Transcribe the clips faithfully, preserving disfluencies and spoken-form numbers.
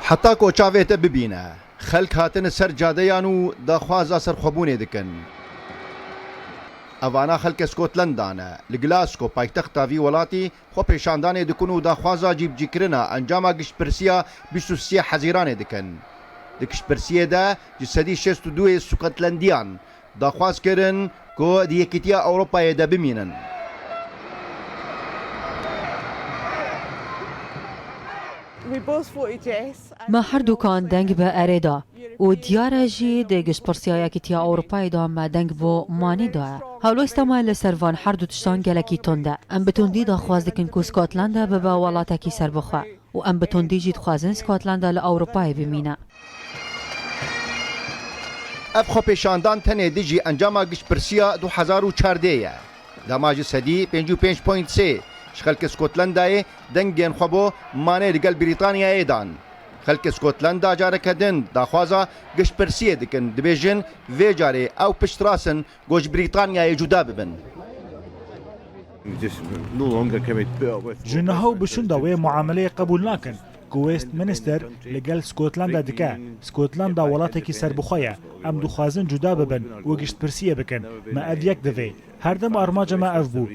Heta ku çavê te bibîne, xelk hatine ser cadeyan û daxwaza serxwebûnê dikin. Evana xelkê Skotlanda ne. Li Glasgow, paytexta vî welatî, xwepêşandanê dikin û daxwaza cîbicîkirina encama giştpirsiya bîst û sê Hezîranê dikin. Di giştpirsiyê de ji sedî şêst û du yê Skotlendiyan daxwaz kirin ku di Yekîtiya Ewropayê de bimînin. We both voted yes. Me her dukan deng bi erê da û diyar e jî di giştpirsiya Yekîtiya Ewropayê de me deng bo manî daye. Hewlwesta me li ser van her du tiştan gelekî tund e. Em bi tundî daxwaz dikin ku Skotlanda bibe welatekî serbixwe û em bi tundî jî dixwazin Skotlanda li Ewropayê bimîne. Ev xwepêşandan tenê dijî encama giştpirsiya du hezar û çardeh ye. Dema ji sedî pêncî û pênc point sê ji xelkê Skotlandayê dengên xwe bo manê digel Brîtanyayê dan. Xelkê Skotlanda careke din daxwaza giştpirsiyê dikin, dibêjin vê carê ew piştrast in ku ji Brîtanyayê cuda bibin. Ji niha û bi şûnda wê muameleyê qebûl nakin ku Westminster li gel Skotlanda dike. Skotlanda welatekî serbixwe ye. Em dixwazin cuda bibin û giştpirsiyê bikin. Me ev yek divê. Her dem armanca me ev bû.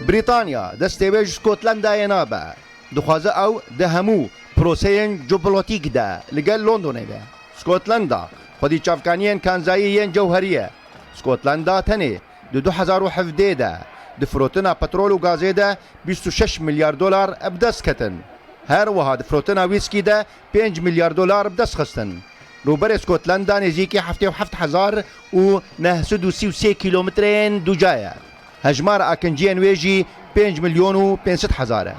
Brîtanya destê wê ji Skotlandayê nabe. Dixwaze ew di hemû proseyên jeopolotîk de li gel Londonê be. Skotlanda xwedî çavkaniyên kanzayî yên cewherî ye. Skotlanda tenê di du hezar û hevdeh de di firotina petrol û gazê de bîst û şeş milyar dolar bi dest ketin. Her wiha di firotina wîskî de pênc milyar dolar bi dest xistin. Rûberê Skotlanda nêzîkî heftê û heft hezar û neh sed û sî û sê kîlometreyên duca ye. Hejmara akinciyên wê jî pênc milyon û pênc sed hezar e.